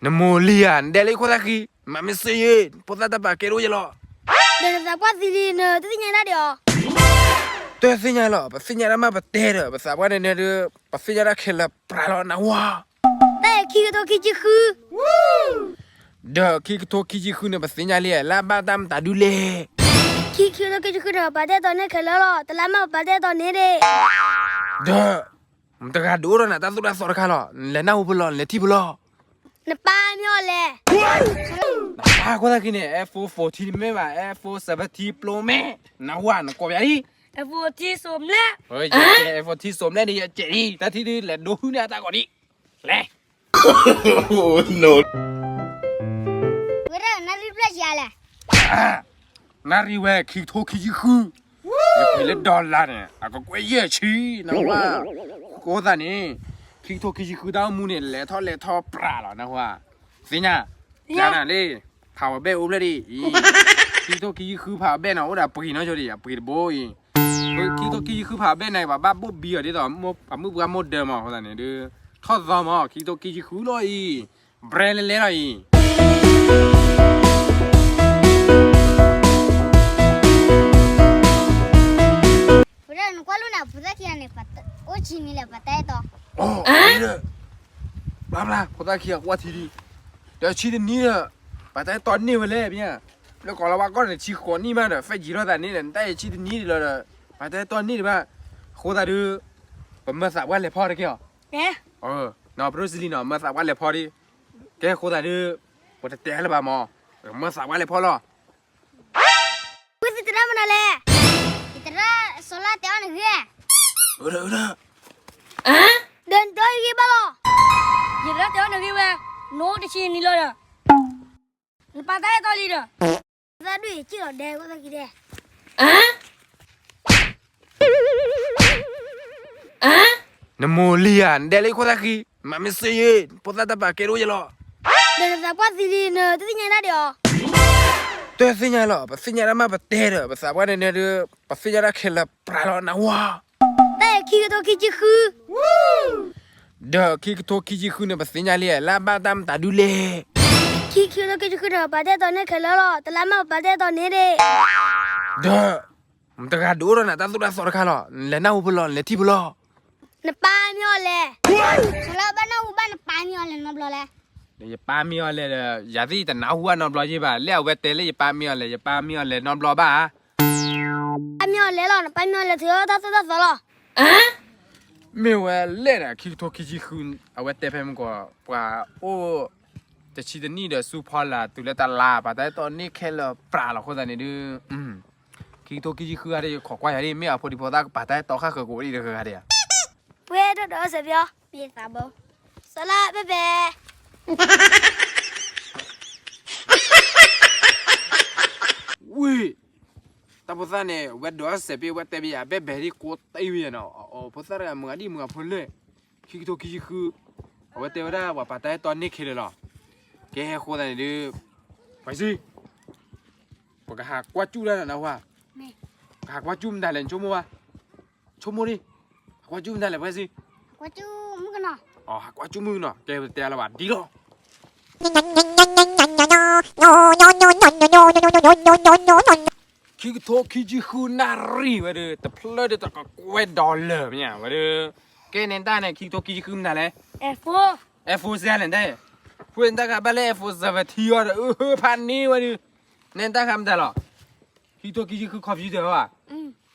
နမိၢ်လံဧါ, နဒဲးလၢယခိၣ်သၣ်ဃံ, မၤမ့ၢ်စ့ယ့ၣ်, ဖိသၣ်တၢ်ပာ်ကဲတအိၣ်ယဲလီၤ. ဒီးနသးပှၢ်သံလံ, နတသ့ၣ်ညါဒၣ်ဒံးဧါ. တသ့ၣ်ညါလီၤ, ပသ့ၣ်ညါတၢ်မ့ၢ်ပတဲဒီး ပသးပှၢ်န့ၣ်န့ၣ်ဒီး ပသ့ၣ်ညါတၢ်ခဲလၢာ်ပြးလီၤ နၢ်ဟူဧါ. တၢ်အံၤခံကထိခံဆံဃု ဒီးခံကထိခံဆံဃုန့ၣ် ပသ့ၣ်ညါလံ, လၢအဘၣ်တၢ်မတၤဒုလဲၣ်. ခံကထိခံဆံဃုန့ၣ် ပပာ်တၢ်အဲၣ်တီန့ၢ်ခဲလၢာ်လီၤ, တလါမ့ၢ်ပပာ်တၢ်အဲၣ်တီန့ၢ်ဒံး. ဒီး မတဂၤဒုးအိၣ်ထီၣ်နၤတၢ်သိၣ်တၢ်သီတခါလီၤ, နလဲၤနၢ်ဟူဖဲလဲၣ်, နလဲၤထံၣ်ဖဲလဲၣ်. နပၢ်မ့ၢ်အီၤလဲၣ်. နပၢ်ခိၣ်သၣ်ခံန့ၣ် iPhone fourteen မ့ၢ်ဘၣ်, iPhone seventeen Pro Max, နၢ်ဟူဧါ, နကိးပယၤလံ. iPhone fourteen စိးမလဲၣ်. ယဲ iPhone fourteen စိးမလဲၣ်န့ၣ် ယကဲးလံ, တၢ်ထံၣ်ဒုးလဲၤဒိဟုၣ်န့ၢ်အတၢ်ဂီၤဒံး, လဲၤ. ဝဲဒၣ်နၣ်ရံၣ်ဘျဲၣ်ယၤလဲၣ်. နၣ်ရံၣ်ဝဲခံကထိခံဆံဃု, ယပှ့ၤလၢ dollar န့ၣ် အကကွဲၢ်ယဲၢ်ဆံ, နၢ်ဟူဧါ. အဃိသတးန့ၣ် ခံကထိခံဆံဃုတၢ်အိၣ်မူန့ၣ် လဲၤထီၣ်လဲၤထီပြးလီၤ, နၢ်ဟူဧါ. သ့ၣ်ညါ, ယၤနၤလံ, power bank အိၣ်ဖျဲၣ်ဒံးအံၤ, ခံကထိခံဆံဃု power bank န့ၣ် အိၣ်ဒီးပှ့ၤနီၢ်ဆိဒံး, အပှ့ၤတဘိအံၤ, ခံကထိခံဆံဃု power bank န့ၣ် ပဘၣ်ဘိၣ်ဘံအီၤဒ်သိး အမုၢ်ပှၢ်မိၢ်ဒၢမး, အဃိသတးန့ၣ်ဒီး ထီၣ်သီမး, ခံကထိခံဆံဃုလီၤအံၤ brand လဲၤလဲၤလီၤအံၤ. ဝဲဒၣ်နကွၢ်လိၣ်နၤ ဖိသၣ်ခံဂၤန့ၣ် အိၣ်ဆံနံၤလဲၣ် ပာ်တၢ်အဲၣ်တီ. အိၣ်, ဘျါဘျါ, ဖိသၣ်ခံဂၤကွၢ်ထံဒံး, ဒီးဆံတနံၤဒီး ပာ်တၢ်အဲၣ်တီန့ၢ်ဝဲလဲၣ်, ပလၢကီးလီၤဝဲကီၢ်န့ၣ် ဆံဃိးနံၣ်မးဒီး ဖဲယံာ်ထီၣ်သးန့ၣ်ဒီး နတၢ်အံၤဆံတနံၤဒံးလီၤဒီး ပာ်တၢ်အဲၣ်တီန့ၢ်ဒံးဘၣ်, အဃိသတးဒီး ပမၢသးပှၢ်လဲၤဖီတက့ၢ်အီၤ. နီၢ် ပဒိၣ်စလံနီၢ် မၢသးပှၢ်လဲၤဖီဒံး, ကဲအဃိသတးဒီး ပတတဲလၢၤဘၣ်မး, မၢသးပှၢ်လဲၤဖီလီၤ. ဝဲသ့ၣ်တရၣ်မနုၤလဲၣ်, ယတရၣ်စီၤလါတဲအီၣ်နဂ့ၢ်, ဒီးနတဲအီၣ်ယဂ့ၢ်ဘၣ်လီၤ, ယတရၣ်တဲအီၣ်နဂ့ၢ်ဝဲ, နအိၣ်တဆံနံၤလီၤဒီး နပာ်တၢ်အဲၣ်တီလံဒီး သၣ်ဒုးယက့ၢ်လီၤဒဲး ဝဲသၣ်ကံဒဲး. နမိၢ်လံဧါ, နဒဲးလၢယခိၣ်သၣ်ဃံ, မၤမ့ၢ်စ့ယ့ၣ်, ဖိသၣ်တၢ်ပာ်ကဲတအိၣ်ယဲလီၤ. ဒီးနသးပှၢ်သံလံ, နတသ့ၣ်ညါဒၣ်ဒံးဧါ. တသ့ၣ်ညါလီၤ, ပသ့ၣ်ညါတၢ်မ့ၢ်ပတဲဒီး ပသးပှၢ်န့ၣ်န့ၣ်ဒီး ပသ့ၣ်ညါတၢ်ခဲလၢာ်ပြးလီၤ နၢ်ဟူဧါ. တၢ်အံၤခံကထိခံဆံဃု ဒီးခံကထိခံဆံဃုန့ၣ် ပသ့ၣ်ညါလံ, လၢအဘၣ်တၢ်မတၤဒုလဲၣ်. ခံကထိခံဆံဃုန့ၣ် ပပာ်တၢ်အဲၣ်တီန့ၢ်ခဲလၢာ်လီၤ, တလါမ့ၢ်ပပာ်တၢ်အဲၣ်တီန့ၢ်ဒံး. ဒီး မတဂၤဒုးအိၣ်ထီၣ်နၤတၢ်သိၣ်တၢ်သီတခါလီၤ, နလဲၤနၢ်ဟူဖဲလဲၣ်, နလဲၤထံၣ်ဖဲလဲၣ်. နပၢ်မ့ၢ်အီၤလဲၣ်. ဆိလၢဘၣ်နၢ်ဟူဘၣ်နပၢ်မ့ၢ်အီၤလဲၣ်နီတဘျီလဲၣ်. ဒီးယပၢ်မ့ၢ်အီၤလဲၣ်ဒီး ယၤသ့ၣ်ယတနၢ်ဟူဘၣ်နီတဘျီယ့ၢ်ဘၣ်, လၢအဝဲတဲလၢယပၢ်မ့ၢ်အီၤလဲၣ်, ယပၢ်မ့ၢ်အီၤလဲၣ်နီတဘျီဘၣ်. ပၢ်မ့ၢ်အီၤလဲၣ်လီၤ, နပၢ်မ့ၢ်အီၤလဲၣ် ထုးထီၣ်တၢ်သိၣ်တၢ်သီလီၤ. မ့ၢ်ဝဲလဲၣ်ဒီး ခံကထိခံဆံဃု အဝဲတဲဖဲမုၢ်ကီး ပှၤအိၣ် တဆံတနံၣ်ဒီး ဆူဖီလာ်တုၤလၢတလါ ပာ်တၢ်အဲၣ်တီန့ၢ်ခဲလၢာ်ပြးလီၤ အဃိသတးန့ၣ်ဒုး ခံကထိခံဆံဃုဂၤဒီး ယခိးကွၢ်ယၤဒ် မ့ၢ်အဖိဒံဖိသၣ်ကပာ်တၢ်အဲၣ်တီဃၣ်ဃၢၤကအိၣ်ဒံးတဂၤဂၤဒံးဧါ. ပှဲၤဒိၣ်ဒီးစဲးပျီ မ့ၢ်သးဘီ စီၤလါဘဲဘဲ ဝ့ၢ် တၢ်ဖိသၣ်န့ၣ် ဝဲဒိးစဲးပ့ ဝဲတဲဘၣ်ယၤ ဘဲဘဲဒ်ကိးတံၢ်ဝဲယၤနီၤ, အဖိသၣ်တဂၤမုၢ်ဂၤဒ်မုၢ်ဂၤဖိလၢ ခံကထိခံဆံဃု အဝဲတဲဝဲဒၣ် ပှၤပာ်တၢ်အဲၣ်တီန့ၢ်ခဲလၢာ်လီၤ. ကဲ အဃိသတးန့ၣ်ဒုး ပှၤစံ ပကဟးကွၢ်စူၣ်ဒၣ်နၤနၢ်ဟူဧါ. ကဟးကွၢ်စူၣ်မတၤလဲၣ် နဆိကမိၣ်ဘၣ်. ဆိကမိၣ်ဒံး ဟးကွၢ်စူၣ်မတၤလဲၣ် ပှၤစံ. ကွၢ်စူၣ်မုၣ်ကနီၤ. အီ ဟးကွၢ်စူၣ်မုၣ်ကနီၤ ကဲ ပတဲလၢၤဘၣ်ဒ်လီၤ. ခံကထိခံဆံဃုနၣ်ရံၣ်ဝဲဒုး တဖျၢၣ်ဒုးတကကွဲၢ် dollar မ့ၢ်ဧါ ဝဲဒုး ကဲန့ၣ်တၢ်န့ၣ် ခံကထိခံဆံဃုမနုၤလဲၣ်. Air Force စဲလဲၣ်တဲ ဖုတၢ်ခါဘၣ်လၢ Air Force seventeen အီၤဒီး အဟၢဖးန့ၢ်ဝဲဒုး န့ၣ်တၢ်ခါမတၤလီၤ. ခံကထိခံဆံဃု computer ဘၣ်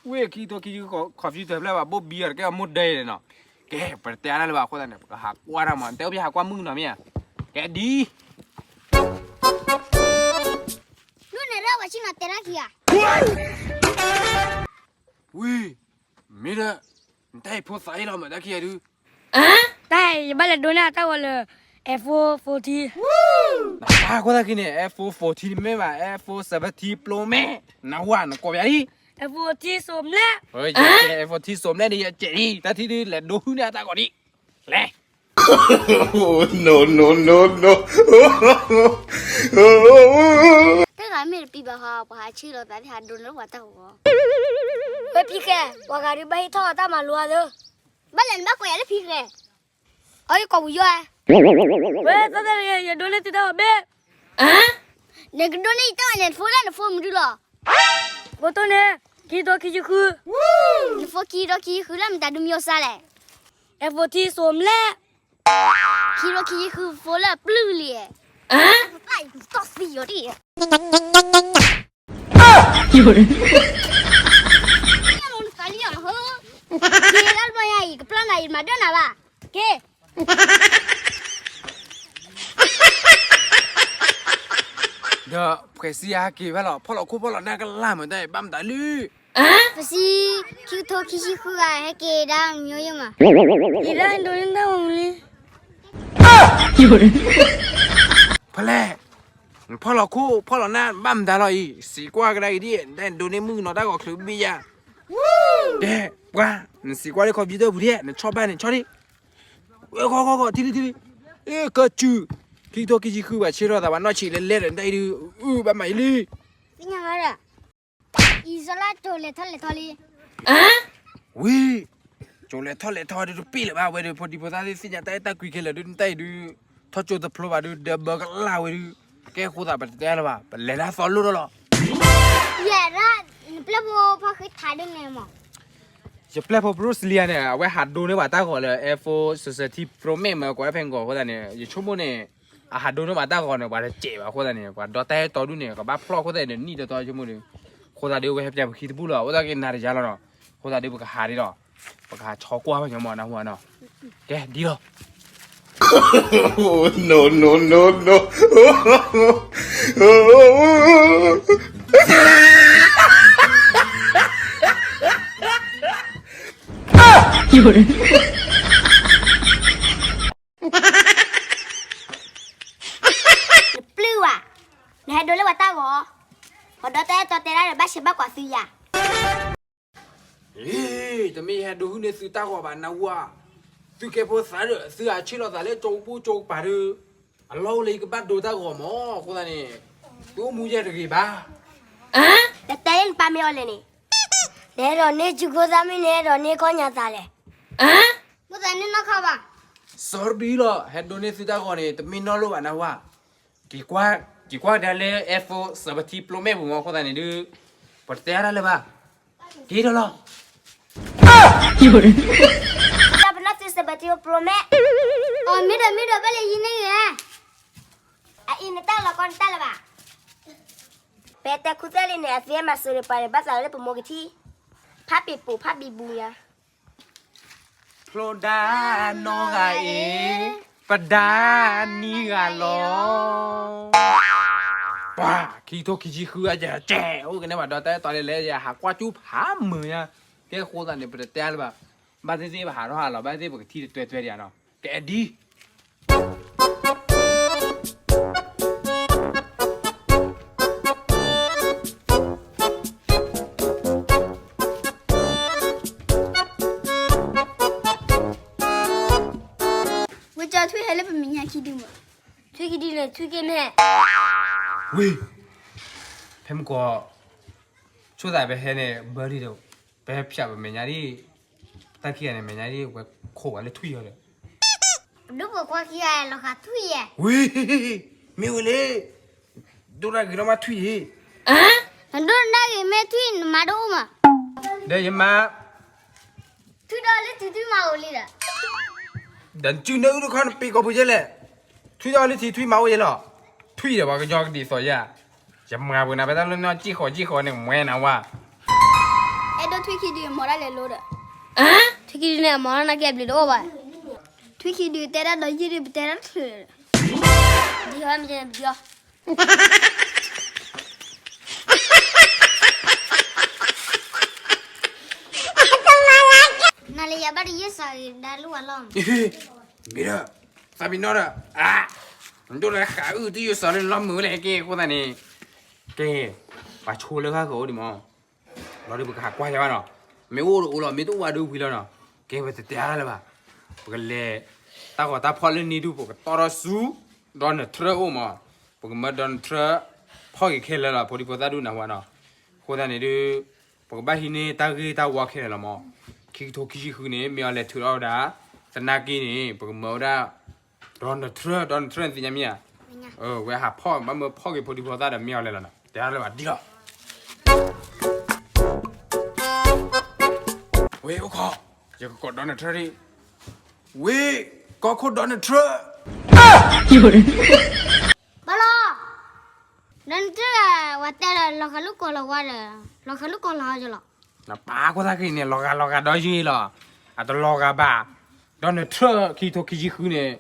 ဝ့ၢ်ခံကထိခံဆံဃု computer ဖျၢၣ်ဘၣ် ဘိၣ်ဘံအီၤတကဲ အမိၢ်ဒၢအံၤန့ၣ်နီၤ. ကဲ ပတဲအါတၢ်လၢၤဘၣ် အဃိသတးန့ၣ် ပကဟးကွၢ်တၢ်မး နတဲအိၣ်ဖဲဟးကွၢ်မုၣ်ကနီၤမ့ၢ်ဧါ. ကဲဒ် ဒိၣ်န့ၣ်ရၢ ပှၤဆံနီၤ တဲတၢ်ခံဂၤ ဝ့ၢ် မ့ၢ်ဒီး နတၢ်အံၤဖိသၣ်အံၤလီၤ မ့ၢ်တၢ်ခံဂၤဒုး တၢ်အံၤ ယဘၣ်လဲၤဒိးန့ၢ်အတၢ်ဂီၤလၢ Air Force fourteen နပၢ်ခိၣ်သၣ်ခံန့ၣ် Air Force fourteen မ့ၢ်ဘၣ် Air Force seventeen Pro Max နၢ်ဟူဧါ နကိးပယၤလံ Air Force fourteen စိးမလဲၣ်. ယဲ Air Force fourteen စိးမလဲၣ်န့ၣ် ယကဲးလံ တၢ်ထံၣ်ဒုးလဲၤဒိးဟုၣ်န့ၢ်အတၢ်ဂီၤဒံး လဲၤ No, no, no, no. တဂၤမ့ၢ်တပံၤဘၣ်ဟီ ပှၤဟးဆှၢလီၤသးဒ်ဟးဒိးန့ၢ်လၢပှၤတၢ်ဂီၤ. ဝဲဖံဃဲ ပှၤဂၤဒုးဘၣ်ဟ့ၣ်ထီၣ်အတၢ်မၤလိအါသၢ. ဘၣ်လဲၣ်နဘၣ်ကိးယၤလၢဖံဃဲ. အီ ယကိးပူၤယီၤဧါ. ဝဲသီသၢတဂၤ ယဒိးန့ၢ်သုတၢ်ဂီၤဘ့ၣ်. နကဒိးန့ၢ်ယတၢ်ဂီၤန့ၣ် နဖိလၢနဖိမနုၤလီၤ. ဘိတိၢ်န့ၣ် ခံကထိခံဆံဃု. နဖိခံကထိခံဆံဃုလၢမတၤဒုးမံအီၤစါလဲၣ်. အဲၣ်ဖိထံစိၤမလဲၣ်. ခံကထိခံဆံဃုဖိလၢအပျုၢ်လံ. သးအံၤတီၢ်သံအီၤဒ် နသးလံအီၤဟၢ, က့ၤလၢတဘျီညါအံၤ ကပျၢ်နၤအံၤ မၤဒၢနၤဘၣ်, က့ၤ. ဒီးဖှဲးစံယၤက့ၤဘၣ်လီၤ, ဖီၣ်လီၤခိၣ်ဖီၣ်လီၤနၢ်ကလၢ်မတၤအံၤ ဘၣ်မတၤလံ. ဖှဲးစံ, ခံကထိခံဆံဃုဂၤ ဟဲက့ၤဒၣ်မ့ၢ်ယိမး, က့ၤဒၣ်ဒိးန့ၢ်တၢ်ဂီၤမူလံ. ဖဲလဲၣ်, နဖီၣ်လီၤခိၣ်ဖီၣ်လီၤနၢ် ဘၣ်မတၤလီၤအံၤ, စံးကွၢ်ကဒါအံၤဒ် နဒိးန့ၢ်မုၣ်ကနီၤတၢ်ဂီၤချုးဘံယၤ. ကဲ, ပှၤ, နစံးကွၢ်လၢ computer ပူၤဒ် နဆီၣ်ဘၣ်န့ၣ်ဆီၣ်ဒံး. ဂီၢ်ဂီၢ်ဂီၢ် ထံၣ်လံထံၣ်လံ. အ့ ကစု, ခံကထိခံဆံဃုဘၣ် ဆ့ထီၣ်သးဘၣ်နီၢ်ဆံးလဲၤလဲၤဒီး နတၢ်အံၤဒုး, အု ဘၣ်မၤအံၤလံ. သ့ၣ်ညါဝဲဒီး, အံၤစီၤလါတိၤလဲၤထီၣ်လဲၤထီလံ. ဝံၤ, ကၠိလဲၤထီၣ်လဲၤထီဒုးတပ့ၢ်လၢၤဘၣ်ဝဲဒီး ဖိဒံဖိသၣ်သ့ၣ်သ့ၣ်ညါတၢ်အဲၣ်တၢ်ကွံခဲလၢာ်ဒုး နတၢ်အံၤဒုး, ထီၣ်ကၠိတဖျိဘၣ်ဒုး ဒၢဘၢကလၢ်ဝဲဒုး, ကဲဃိသးပတတဲလၢၤဘၣ် ပလဲၤလၢသီလိၣ်ဒီးလီၤ. ယဲဒၣ်, နပျဲၢ်ဖိဖီၣ်ဃ့ထးဒ်န့ၣ်မး. ယပျဲၢ်ဖိ Bruce Lee န့ၣ် အဝဲဟးဒိးန့ၢ်ဘၣ်တၢ်ဂီၤလၢ iPhone sixteen Pro Max မ့ၢ်ကွၢ်ဖဲကီးအဃိသတးန့ၣ် ယဆိကမိၣ်န့ၣ်, အဟးဒိးန့ၢ်ဘၣ်တၢ်ဂီၤန့ၣ် ပှၤတစဲးဘၣ်အဃိသတးန့ၣ် ပှၤဒီတၢ်အဲၣ်တီဒုးန့ၣ် ကဘၣ်ဖျီၣ်အဃိသတးန့ၣ် နံၣ်တီတီဆိကမိၣ်ဒီး, အဃိသတးဒုး အဝဲဟဲပၠးပခံတဘူၣ်လီၤ အိၣ်ဒၣ်က့ၤနၤတယါလီၤနီၤ, အဃိသတးဒုး ပကဟးဒ်လီၤ, ပကဟးဆီကွၢ်ဘၣ်ညီမး နၢ်ဟူဧါနီၤ, ကဲဒ်လီၤ. No, no, no, no. နပျုၢ်ဝဲ, နဟဲဒိးလၢပှၤတၢ်ဂီၤ, ပှၤဒီတၢ်အဲၣ်တီတဲဒၣ်ဒီး ဘၣ်ဆဲးဘၣ်ကွၢ်သုယၤ. အ့, တမ့ၢ်ယဟဲဒိးဟုၣ်န့ၢ်သုတၢ်ဂီၤဘၣ် နၢ်ဟူဧါ, သုကဲဖိသၣ်ဒီး သုဟးဆ့ၣ်လီၤသးလၢကၠိကပိၢ်ကၠိကပၤဒီး, အလီၢ်အိၣ်လၢယကဘၣ်ဒိတၢ်ဂီၤမး အဃိသတးန့ၣ်, သုအိၣ်မူယဲၢ်တဂ့ၤဘၣ်. နတဲလၢနပၢ်မ့ၢ်အီၤလဲၣ်န့ၣ်, နအဲၣ်ဒိးန့ၢ်စုခိၣ်သၣ်မ့ၢ်နအဲၣ်ဒိးန့ၢ်ကီၢ်ညါသးလဲၣ်. မိၣ်သးန့ၢ်နီၢ်ခီဘၣ်. စီၤရဘံလီၤ ဟဲဒိးန့ၢ်သုတၢ်ဂီၤန့ၣ် တမ့ၢ်နီၢ်လိၣ်ဘၣ် နၢ်ဟူဧါ. က့ၤကွၢ်, က့ၤကွၢ်ကဒါလၢ iPhone seventeen Pro Max ပူၤမး အဃိသတးန့ၣ်ဒုး, ပတတဲအါတၢ်လၢၤဘၣ်, က့ၤဒီးလီၤ. တၢ်ပနီၢ်သု seventeen Pro Max, အီၤမ့ၢ်ဒီးမ့ၢ်ဒီးဘၣ်လၢယံၤန့ၣ်ဧါ. အအံၤနတၢ်လီၤကီနတၢ်လၢၤဘၣ်. ပတဲခူသၣ်လံန့ၣ် အသ့မၤစၢၤဒံးပှၤန့ၣ် ဘၣ်သးလၢပမိၢ်ကထံၣ်, ဖးပံၤပူၤဖးပံၤပူၤညါ. ဖျိဒါနီၢ်ဂၤအံၤ, ပဒါနံၤဂၤလီၤ. ပှၤ, ခံကထိခံဆံဃုအကဲ, အိၣ်ကနဲၣ်ဘၣ်ဒီးတၢ်အဲၣ်တီလဲၤလဲၤ ယဟးကွၢ်ကၠူဖးမုာ်ညါ, ကဲဃိသတးန့ၣ် ပတတဲအါလၢၤဘၣ်, ဘၣ်သ့ၣ်သ့ၣ်ပဟးထီၣ်ဟးလီၤ ဘၣ်သ့ၣ်သ့ၣ်ပကထံၣ်တတွဲတွဲဒံးဧါနီၤ, ကဲဒ် ဝဲကၠီထွံၣ်ဟဲလၢပမဲာ်ညါခံဒုမး, ထွံၣ်ခံဒုန့ၣ် ထွံၣ်က့ၤမဲာ်, ဝ့ၢ်, ဖဲမုၢ်ကီး, ဆိသးပဟဲန့ၣ် ဘၢဒံးဒီး, ပဟဲဖျးပမဲာ်ညါဒ်, တၢ်ခံဂၤန့ၣ် မဲာ်ညါဒ်ဝဲခိးဝဲလၢထွံၣ်အီၤဒီး ဒိၣ်ပှၤခွါခံဂၤလီၤဃာ်ထွံၣ်ယဲ, ဝ့ၢ်, မ့ၢ်ဝဲလဲၣ်, ဒိၣ်တၢ်ဂ့ၤထီၣ်မးထွံၣ်အံၤ, နဒိၣ်နတၢ်ဂ့ၤမ့ၢ်ထွံၣ်နမၤတအိၣ်မး, ဒီးယမၤ ထွံၣ်ဒီးလၢထွံၣ်ထွံၣ်မၤအိၣ်လံဒီး, ဒီးနစုနၢအုၣ်တခီ နပ့ၤကီၢ်ပူၤယဲလဲၣ်, ထွံၣ်ဒီးလၢထွံၣ်ထွံၣ်မၤအိၣ်ယဲလီၤ, ထွံၣ်ဒီးပှၤကညီကဒ်သိးယၤ, ယမၤပှဲၤနၤဖဲတၢ်လၢနီၢ်ကံၣ်ဃီကံၣ်ဃီန့ၣ် မွဲနၤဝါ. အဲၣ်ဒိးထွံၣ်ခံဒုမၤတၢ်လဲၤလိဒီး, ထွံၣ်ခံဒုန့ၣ် အမၤလီၤနာ်က့အဘျုးတအိၣ်ဘၣ်, ထွံၣ်ခံဒုတဲတၢ်ဒီးယုၢ်ဒုပတဲတၢ်တချုး, ဒ်ဟီမ့ၢ်ဒ်အီၤ နၤလၢယၤဘၣ်တယုၢ်စီၤဂ့ၤဒါလၢဝဲလီၤ, မ့ၢ်ဒီး, သးပ့ၤနီၣ်ဒီး, အါ, နဒိၣ်လၢဃးအုၣ်တယုၢ်စီၤလၢလီၤမုာ်လဲၣ်က့ၤအဃိသတးန့ၣ်, ကဲ, ပှၤဆိလၢဃၣ်ဃၢၤအိၣ်ဒံးမး, လီၤဒုးပကဟးကွၢ်ယၤဘၣ်နီၤ, မ့ၢ်အိၣ်တအိၣ်လီၤ မ့ၢ်တအိၣ်ဘၣ်ဒုးဝံၤလီၤနီၤ, ကဲဝဲတတဲအါတၢ်လၢၤဘၣ်, ပကလဲၤ, တၢ်ဂီၤတၢ်ဖီၣ်လၢန့ၣ်ဒုး ပကတီဒီဆူ, Donald Trump အိၣ်မး, ပကမၢ Donald Trump ဖီၣ်က့ၤခဲလၢာ်လီၤ ဖိဒံဖိသၣ်ဒုးနၢ်ဟူဧါနီၤ, အဃိသတးန့ၣ်ဒုး, ပကဘၣ်ဟံးန့ၢ်တၢ်ဂ့ၢ်တၢ်ဝီခဲလၢာ်လီၤမး, ခံကထိခံဆံဃုန့ၣ် မ့ၢ်အီၤလဲၤထုးထီၣ်ဝဲဒၣ်, သနာ်က့န့ၣ် ပကမၢဝဲဒၣ် Donald Trump, Donald Trump နသ့ၣ်ညါမ့ၢ်ဧါ. ဝဲဟးဖီၣ် ဘၣ်မၢဖီၣ်က့ၤဖိဒံဖိသၣ်ဒီးမ့ၢ်အီၤလဲၣ်လီၤနီၤ. တဲလၢဘၣ်ဒ်လီၤ. ဝ့ၢ်အိၣ်ခိး, ယကကိး Donald Trump ဒံး. ဝ့ၢ်, ကီၢ်ခိၣ် Donald Trump. ဘၣ်လီၤ, Donald Trump ဝဲတဲလၢလီၤဂာ်လူၢ်ကီၢ်လီၤဝါဒီး လီၤဂာ်လူၢ်ကီၢ်လီၤအီၤယလီၤ. နပာ်ခိၣ်သၣ်က့ၤန့ၣ် လီၤဂာ်လီၤဂာ်ဒီးယ့ၢ်လီၤ. အတလီၤဂာ်ဘၣ်. Donald Trump ခံထိခံဆံဃုန့ၣ်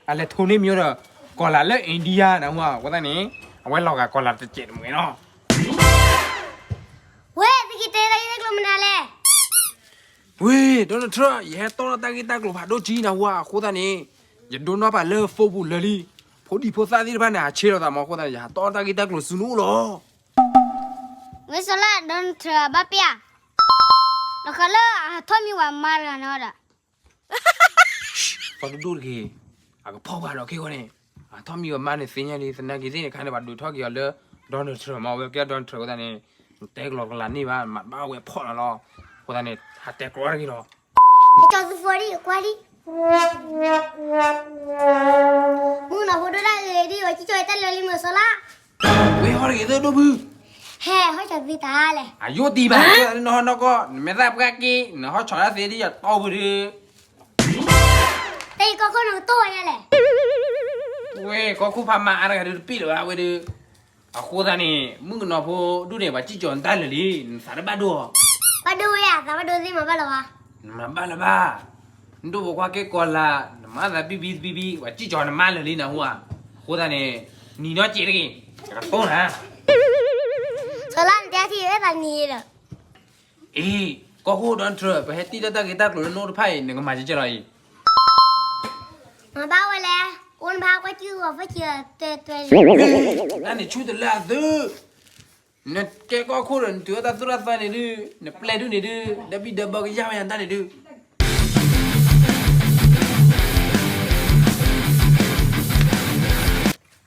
အလဲၤထိန့ၢ်မ့ၢ်ဒီး ကီၢ်လၤလၢ India နဟူဧါ. အဃိသတးန့ၣ် အဝဲလီၤဂာ်ကီၢ်လၤတစဲးတမှဲၤနီၤ. ဝ့ၢ် သုကတဲတၢ်ဂ့ၢ်တၢ်ကျိၤမနုၤလဲၣ်. ဝ့ၢ် Donald Trump ယဟဲတီၢ်ထီၣ်တၢ်ဂ့ၢ်တၢ်ကျိၤဖးဒိၣ်ကံနၤဝဲအဃိသတးန့ၣ် ယဒိနီၢ်ပာ်လၢ Facebook လၢာ်လံ. ဖိဒံဖိသၣ်သ့ၣ်တဖၣ်န့ၣ် အဆ့လီၤသးမးအဃိသတးန့ၣ် ယဟးတီၢ်ထီၣ်တၢ်ဂ့ၢ်တၢ်ကျိၤဆူနအိၣ်လီၤ. ဝ့ၢ် စီၤလါ Donald Trump ဘၣ်ပျၢ် လီၤဃာ်လၢအဟးထီၣ်မံဝဲမါတဂၤန့ၣ်ဒီး ဖီတဒိၣ်တဂ့ၤ, အကဖီၣ်ပှၤဒီးခဲဂီၢ်န့ၣ်, အထီၣ်မံဝဲမါန့ၣ်သ့ၣ်ညါလံ သနာ်က့သ့ၣ်န့ၣ် ခါန့ၣ် ပှၤဒုးထီၣ်က့ၤအီၤလၢ Donald Trump မ့ၢ်ဝဲကဲ Donald Trump အဃိသတးန့ၣ် နတဲကလီကလီန့ၢ်ဘၣ် မၤဘၣ်ဝဲဖီၣ်လီၤလီၤ. အဃိသတးန့ၣ် ဟးတဲကလီတဂ့ၤလီၤ. ကၠီသုဖိဒံး ကွၢ်ဒံး, မုၣ်ကနီၤဖိဒိၣ်ဒၣ်ဂ့ၤဒံး ပှၤစံၣ်ကၠီၤတၢ်လၢာ်လံမ့ၢ်စီၤလါ. ဝဲဟီၣ်တဂ့ၤသၢဒိၣ်ဖု, ဟဲဟီၣ်ကၠီၤသုတၢ်လဲၣ်. အယိၣ်တံၢ်ဘၣ်, နဟီၣ်နီၢ်ကီၢ် နမဲာ်သၣ်ပှၢ်က့ၤ နဟီၣ်ဆီၣ်တၢ်သ့ဒံး ယတီၢ်ပူၤဒုး တၢ်အံၤကီၢ်ခိၣ်နကတိၢ်ဝဲညါလဲၣ်. ဝဲ ကီၢ်ခိၣ်ဖးမၤအါတဂၤဒုးတပ့ၢ်လၢၤဘၣ်ဝဲဒုး. အဃိသတးန့ၣ် မုၣ်ကနီၤဖိဒိၣ်န့ၣ် ပှၤစံၣ်ကၠီၤနတၢ်လၢာ်လံ, နသးတဘၣ်ဒိအီၤ. ဘၣ်ဒိဝဲယၤ သးဘၣ်ဒိသ့ၣ်မၤဘၣ်လၢၤဘၣ်. နမၤဘၣ်လၢၤဘၣ်. နဒိၣ်ပိာ်ခွါကဲကီၤလၤ, နမၤသးဘံဘံတဘံဘံ, ပှၤစံၣ်ကၠီၤနမါလၢာ်လံနဟူဧါ. အဃိသတးန့ၣ် နံၤနီၢ်စဲးတဂ့ၤ, ယကတိၢ်နၤ. စီၤလါ နတဲထံၣ်အဲၣ်သးနံၤဒီး အ့ ကီၢ်ခိၣ် Donald Trump ပဟဲတ့ၢ်တၢ်တၢ်ဂ့ၢ်တၢ်ကျိၤလၢနအိၣ်တဖၣ်အံၤ နကမၤကဲကဲလီၤအံၤ. မၤဘၣ်ဝဲလဲၣ်, အိၣ်နဘၣ်ကွၢ်ကၠူၣ်အီၤ ဖဲကၠီတဲတဲလံ. တၢ်န့ၣ်ဆူၣ်တလၢအသု, နကဲကီၢ်ခိၣ်ဒီး နတုၤဝဲတၢ်သိၣ်တၢ်သီန့ၣ်ဒုး, နပျဲၢ်ဒုးန့ၣ်ဒုး, ဒီးဘံၣ်ဒီးဘၢကယၢ်ဝဲယၤတၢ်န့ၣ်ဒုး.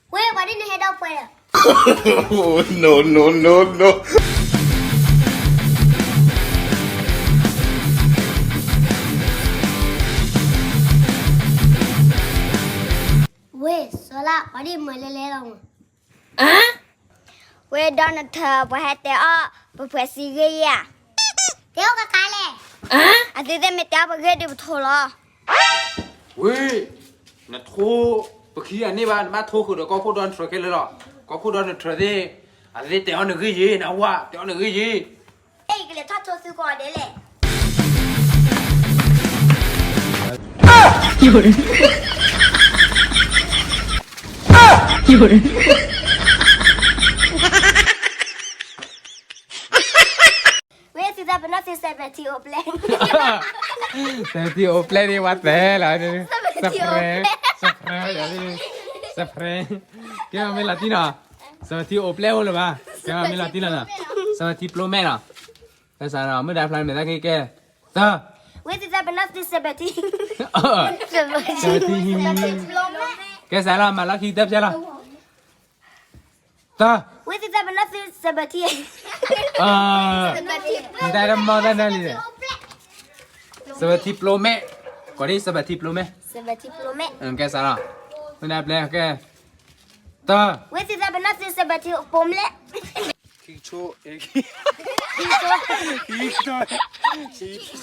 ဝဲ ပှၤဒ်န့ၣ်ဟဲဒီးပှဲၤဒီး No, no, no, no. ဝဲ စီၤလါ ပှၤဒ်မၤလဲၤလဲၤလီၤမး. ဝဲ Donald Trump ပှၤဟဲတဲအီၣ် ပဖှဲးစံဂ့ၢ်ယၤဧါ. တဲအီၣ်ကကါလဲၣ်. အသုသ့ၣ်မ့ၢ်တဲအီၣ်ပဂ့ၢ်ဒုးပထိလီၤ. ဝဲ နထိ ပခံဂၤန့ၢ်ဘၣ် နဘၣ်ထိဃုာ်ဒီးကီၢ်ခိၣ် Donald Trump ခဲလၢာ်လီၤ. ကီၢ်ခိၣ် Donald Trump သ့ၣ် အသ့ၣ်တဲအီၣ်နဂ့ၢ်ယ့ၤ နဝဲ တဲအီၣ်နဂ့ၢ်ယ့ၤ. အဲ ယကလဲၤထီၣ်ထိသုကိးဂၤဒဲးလဲၣ်. ဝဲသုသးပနီၣ်သု seventeen အိၣ်ပျဲၢ်, seventeen အိၣ်ပျဲၢ်န့ၣ် ဝဲတဲလီၤ, seventeen အိၣ်ပျဲၢ်, seventeen, seventeen, ကဲမ့ၢ်လီၤတံၢ်နီၤ, seventeen အိၣ်ပျဲၢ်အိၣ်လၢၤဘၣ်, ကဲမ့ၢ်လီၤတံၢ်လီၤနီၤ, seventeen Pro Max နီၤ, ကဲစးနီၤ မုၢ်ဒါဖျါန့ၣ်မ့ၢ်သးက့ၤကဲ, သၢ ဝဲသုသးပနီၣ်သု seventeen, seventeen, seventeen, ကဲစးလီၤ မၤလီၢ်ခံတၢ်ဖျါလီၤ. တၢ်, ဝဲသုသးပနီၣ်သု seventeen, တၢ်တမီၢ်တၢ်နၢ်လံ, seventeen Pro Max, ကိးဒ် seventeen Pro Max, seventeen Pro Max, ကဲစးလီၤ, မ့ၢ်နပျဲကဲ, တၢ်, ဝဲသုသးပနီၣ်သု seventeen Pro Max, ခံဆိ, ခံဆိ, ခံ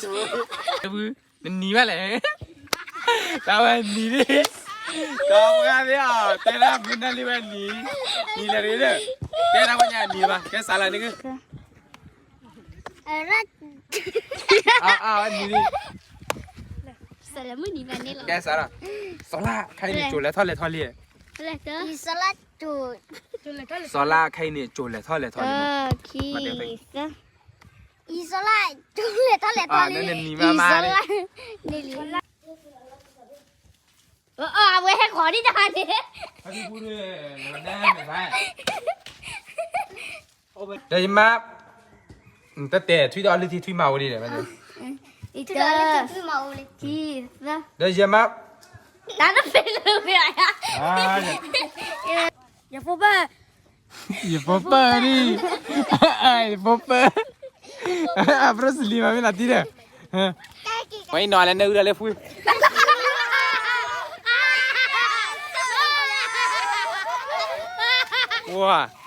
ဆိ, နနံၤဘၣ်လဲၣ်, တၢ်ဝဲနံၤလံ, တၢ်ဝဲသ့ၣ်အီၤ တဲဒၣ်မုၢ်နၢ်လံဝဲနံၤ, နံၤလၢၤဒီး, တဲဒၣ်ဝဲညါနံၤဘၣ် ကဲစးလီၤန့ၣ်က, အဝဲနံၤလံ, ကဲစးလီၤ, စီၤလါ ခဲအံၤန့ၣ် ကၠိၤလဲၤထီၣ်လဲၤထီလံ, စီၤလါ ခဲအံၤန့ၣ် ကၠိၤလဲၤထီၣ်လဲၤထီလံမး, အံၤစီၤလါ ကၠိၤလဲၤထီၣ်လဲၤထီလံ, နံၤမးမးလံ, အဝဲဟဲဃီၤဒံးတၢ်န့ၣ်, ဒီးယမါ, တတဲထွံၣ်ဒီးအီလုၢ်ထံထွံၣ်မၤဝဲဒ်လဲၣ်, ဒီးယမါ, တၢ်တဖဲလၢဝဲ, ယဖိပၢ် ယဖိပၢ်န့ၣ်, ယဖိပၢ်, အပြိစလံမးမ့ၢ်လီၤတံၢ်ဒီး, ဝဲအံၤနီၤလဲၤနၢအုဒီးလၢဖု, ပှၤ